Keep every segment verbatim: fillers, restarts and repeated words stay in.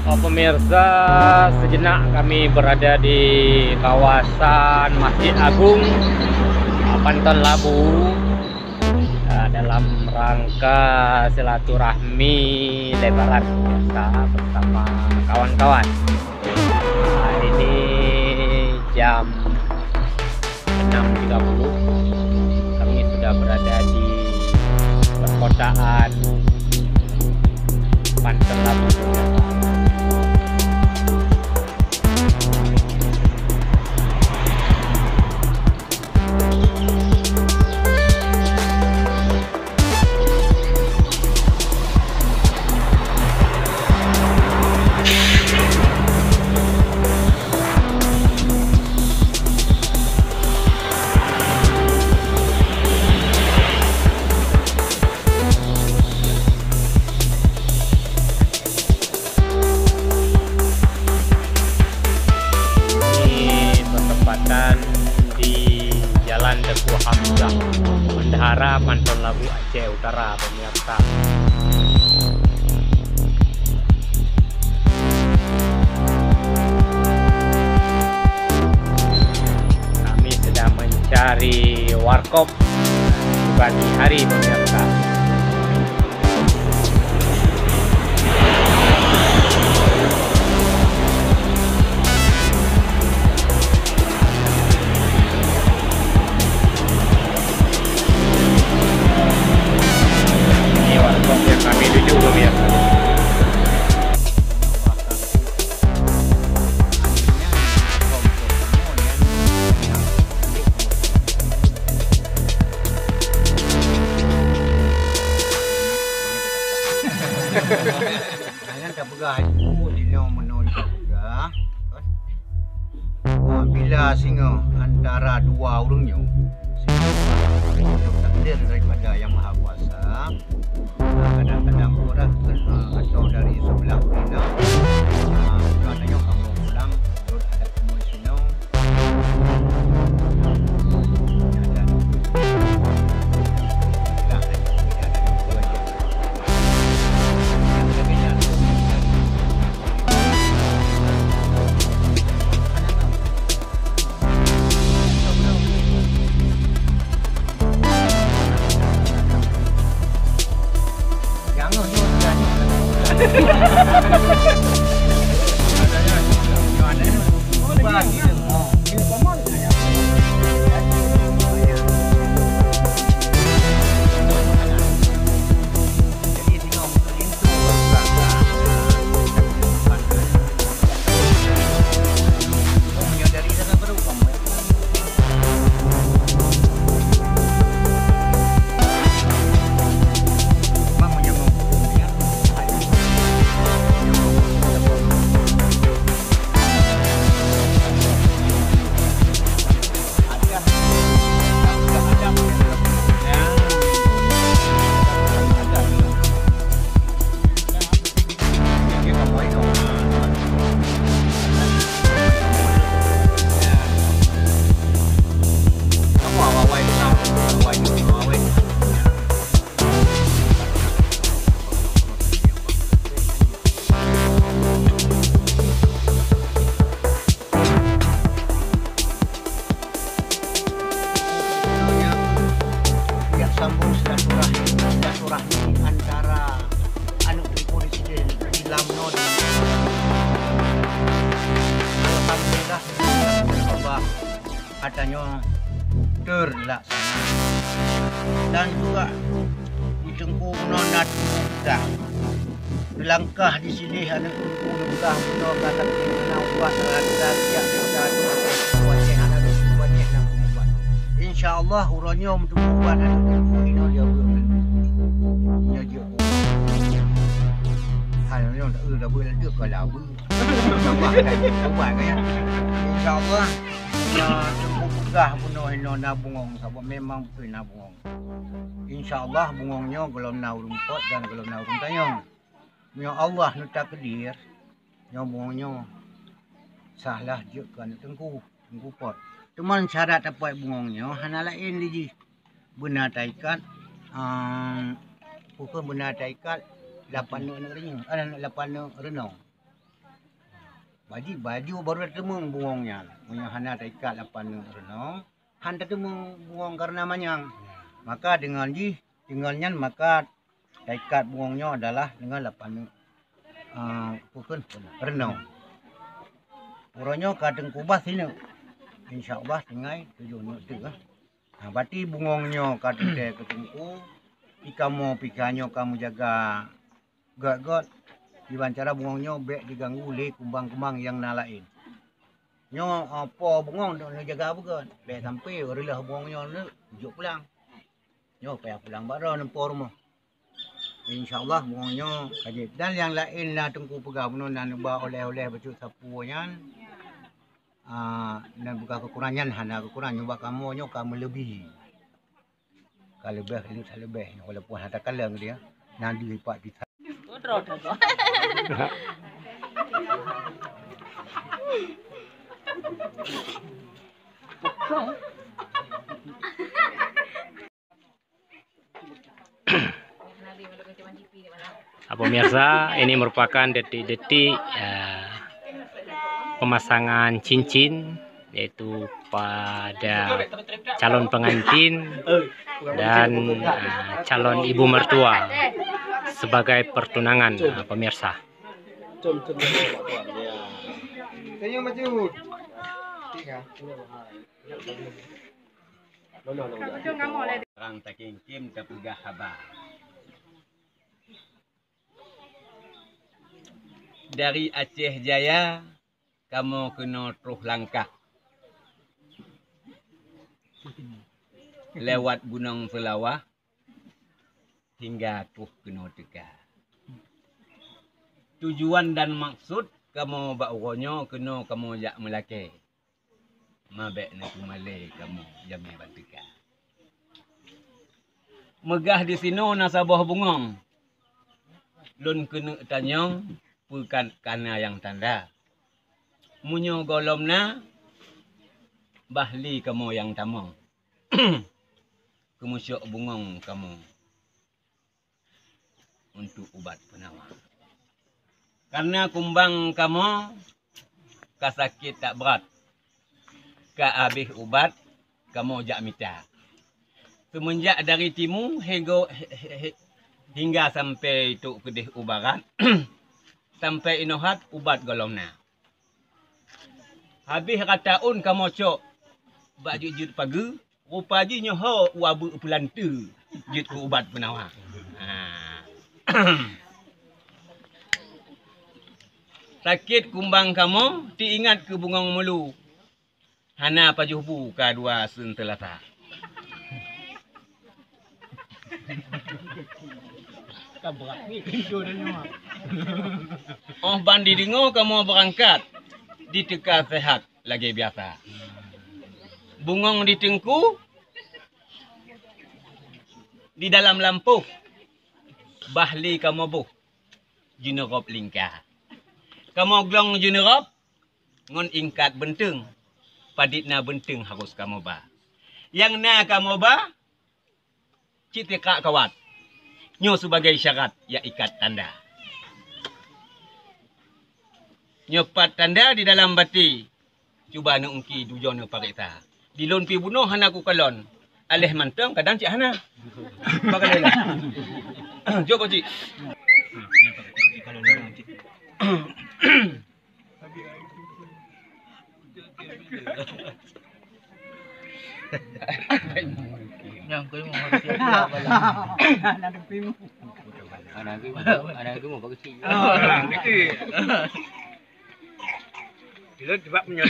Pemirsa, sejenak kami berada di kawasan Masjid Agung, ah, Panton Labu, ah, dalam rangka silaturahmi Lebaran, pemirsa, bersama kawan-kawan. Ah, ini jam enam tiga puluh, kami sudah berada di perkotaan Panton Labu. Ini bertepatan di Jalan Teuku Hamzah, Bendahara, Panton Labu, Aceh Utara, pemirsa. Kami sedang mencari warkop di pagi hari, pemirsa. Ini warkop yang kami tuju, pemirsa. Nyan tapeugah ibu linoe meunoe tapeugah. Apabila singoh antara dua ureuëng nyoe, singoh takdir daripada Yang Maha Kuasa, kadang-kadang pun dah, eh, atau dari sebelah ureuëng inong, eh, uroe nyoe kamoe pulang, rot adat kamoe sinoe. Sambung silaturahmi, silaturahmi antara aneuk teungku di sini di Lamnon. Alhamdulillah, Allah, ata nyoe terlaksana. Dan juga di Teungku Gunong dan Teungku Peugah. Beulangkah di sini aneuk teungku, beulangkah bunoe ka sakét, na ubat rasa siap, kita tu wajah anak teungku, wajah nak ubat. Insya Allah, uroe nyoe meuteumé ubat aneuk teungku, inoe dia beuet. Nyoe jeuet. Hai, nyoe dak, eh, dak beuet laju ka lawa. Tambah kan, tambah kan, ya. Insya Allah, na teungku peugah bunoe inoe na bungong, sabab memang beutôi na bungong. Insya Allah, bungong nyoe gohlom na ureuëng pot dan gohlom na ureuëng tanyong. Meunyoe Allah neutakdir, nyoe bungong nyoe sah lah jeuet keu aneuk teungku, teungku pot. Teuma syarat tapoh bungong nyoe hana laén lé jih. Beuna taikat, ehm, bukon beuna taikat lapan neuk aneuk reunyeuk, eh, lapan neuk reunong. Baju, baju baru tateumeung bungöng nyan. Meunyoe hana taikat lapan neuk reunoe, han tateumeung bungöng kareuna manyang. Maka deungon jih, deungon nyan maka taikat bungöng nyoe adalah deungon lapan neuk, ah, peue kheun, reunoe. Uroe nyoe ka teungku bah sineuk. Insya Allah tinggai tujoh neuk teuk. Ha, berarti bungöng nyoe ka teuntèe keu teungku, pih kamoe pih ka nyoe ka meujaga göt-göt, kiban cara bungöng nyoe bèk jiganggu lé kumbang-kumbang nyang na laén. Nyoe, eh, po bungöng neuk neujaga beugöt, bèk sampoe reuloh bungöng nyoe neuk jok pulang. Nyoe payah pulang bak droeneuh po rumoh. Insya Allah bungöng nyoe ka jeuet. Dan nyang laén na teungku peugah bunoe na neuba oleh-oleh bacut sapu nyan. Ah, dan buka keukurangan nyan hana keukurangan nyoe bak kamoe nyoe ka meuleubi. Ka leubeh, ka leubeh, walaupun hana takalon dia. Nyan di lipat di Ah, pemirsa, ini merupakan detik-detik, eh, pemasangan cincin, yaitu pada calon pengantin dan, eh, calon ibu mertua sebagai pertunangan, eh, pemirsa. Senyum maju. Tiga. Orang takengkem tapeugah haba. Dari Aceh Jaya kamoe keunoe troh langkah. Lewat Gunong Seulawah hingga troh keunoe teuka. Tujuan dan maksud kamoe bak uroe nyoe keunoe kamoe jak meulakée. Ma bèk neupeumalée kamoe jamé ban teuka. Meugah disinoe na saboh bungöng. Lôn keuneuk tanyong peue ka na nyang tanda. Meunyoe gohlom na, bah lé kamoe nyang tamong. Keumeusyok bungöng kamoe untuk ubat peunawa. Kareuna kumbang kamoe ka sakét that brat, ka habéh ubat kamoe jak mita. Seumeunjak dari timu hingga, hingga sampai trok keudeh u barat, sampai inoe that ubat gohlom na. Habéh rata ôn kamoe cok bak jeuet-jeuet pageue, rupa jih nyoe ho u abeuk peulanteue jeuet keu ubat peunawa. Ha. Sakét kumbang kamoe teuingat keu bungöng meulu. Hana pajoh bu ka dua seunteulata. Óh ban jideungoe kamoe beurangkat, jiteuka seuhat lagée biasa. Bungöng di teungku, di dalam lampôh, bah lé kamoe boh jeuneurôb lingka. Kamoe glöng jeuneurôb, ngon ingkat beunteung, padit na beunteung harôh kamoe ba. Nyang na kamoe ba, cit tikrak kawat. Nyoe sibagai syarat jak ikat tanda. Nyoe pat tanda di dalam baté. Cuba neuungki dujoe neupareksa. Di lôn pih bunoe hana kukalon. Aléh mantong kadang cit hana. Bagaimana? Jok kau cit. Nyang kelima harus siap-siap bala. Anak tu, anak tu mau kecil. Ah, kecil. Bila sebab punya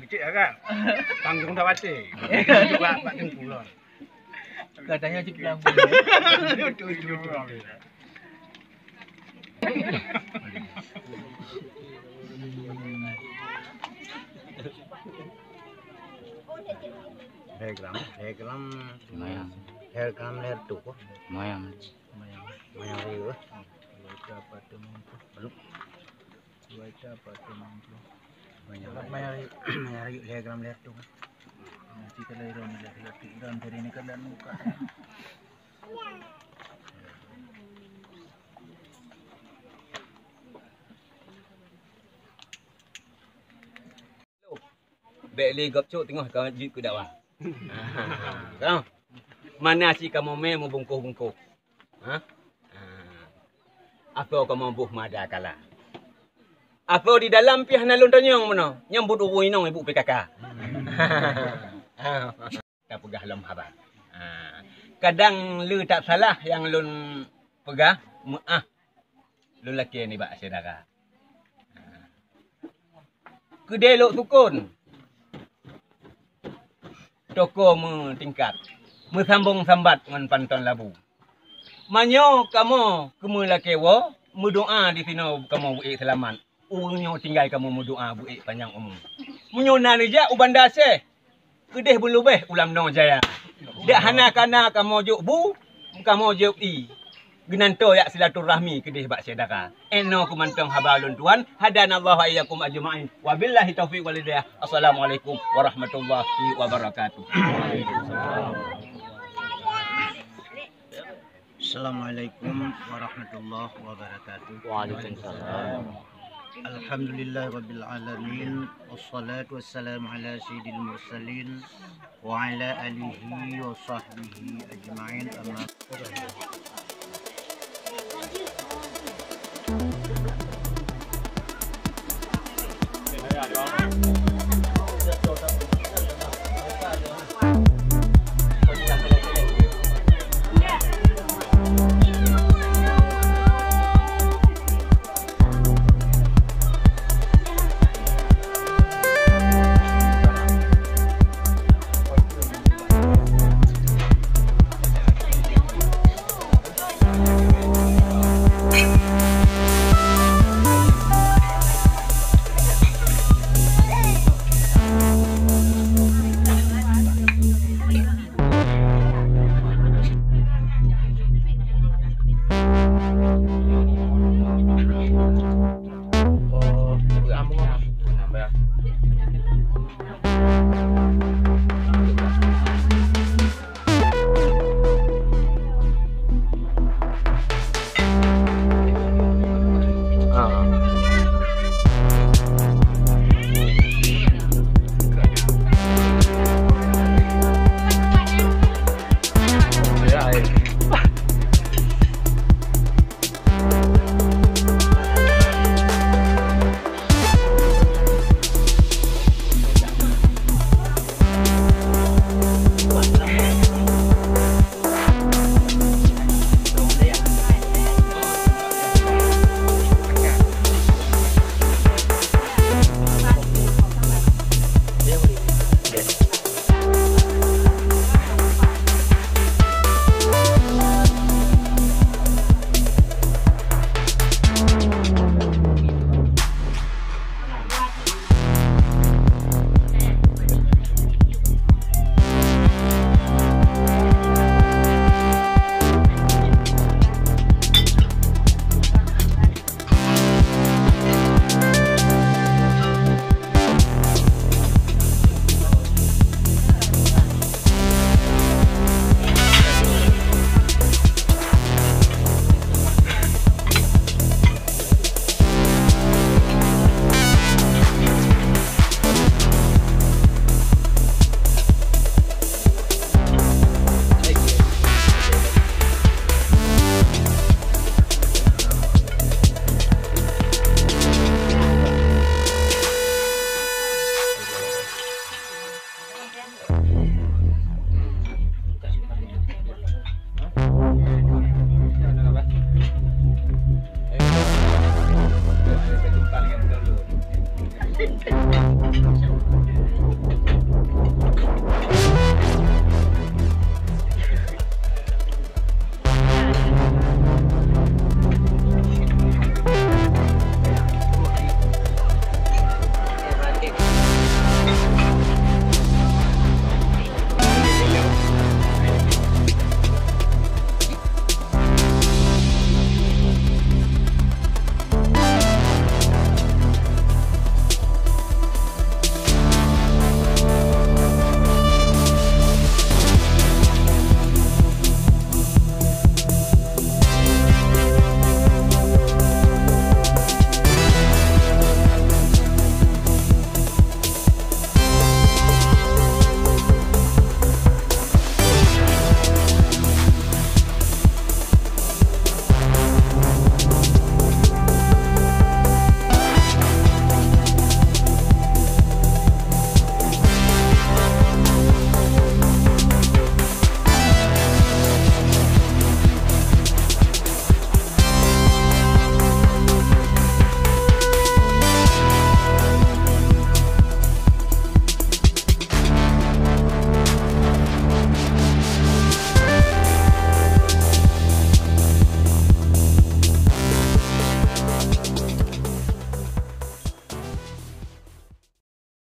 kecil kan. Tanggung dah batin. Sebab bak tengkulan. Katanya cik pelang. Betul, betul, betul. Lhèe gram, lhèe gram. Lumayan. Lhèe gram lhèe reutôh. Lumayan. Lumayan. Lumayan ribu, eh. Belum. Dua ita apa tu mampu? Banyak. Mayar, mayar lhèe gram lhèe reutôh. Nanti kalau iron dah lhèe reutôh, iron dari ni kan dah buka. Bèk lé gob cok teungoh ka jeuet keu dakwah. Ka. Mana si kamoe mè meubungkôh-bungkôh. Ha? Ha. Asoe kamoe boh mada kala. Asoe di dalam pih hana lôn tanyong meunoe. Nyang buet ureueng inong ibu P K K. Ha. Tapeugah lom haba. Ha. Kadang le that salah nyang lôn peugah, meu'ah lôn lakèe nibak syedara. Keudéh lôn sukon. Toko meutingkat, meusambong sambat ngon panton labu. Meunyoe kamoe keumeulakèe woe, meudoa disinoe kamoe beuék seulamat. Ureueng nyoe tinggai kamoe meudoa beuék panyang umu. Meunyoe na neujak u Banda Aceh, keudéh beuleubeh u Lamno Jaya. Dak hana kana kamoe jok bu, kamoe jok ie. Geunantoe jak silaturahmi keudéh bak syedara. Inoe keuh mantong haba lôn tuan. Hadanallahu wa iyyakum ajma'in. Wabillahi taufiq wal hidayah. Assalamualaikum warahmatullahi wabarakatuh. Assalamualaikum warahmatullahi wabarakatuh. Waalaikumsalam. Alhamdulillahirabbil alamin. Wassalatu wassalamu ala sayyidil mursalin wa ala alihi wa sahbihi ajma'in. Amma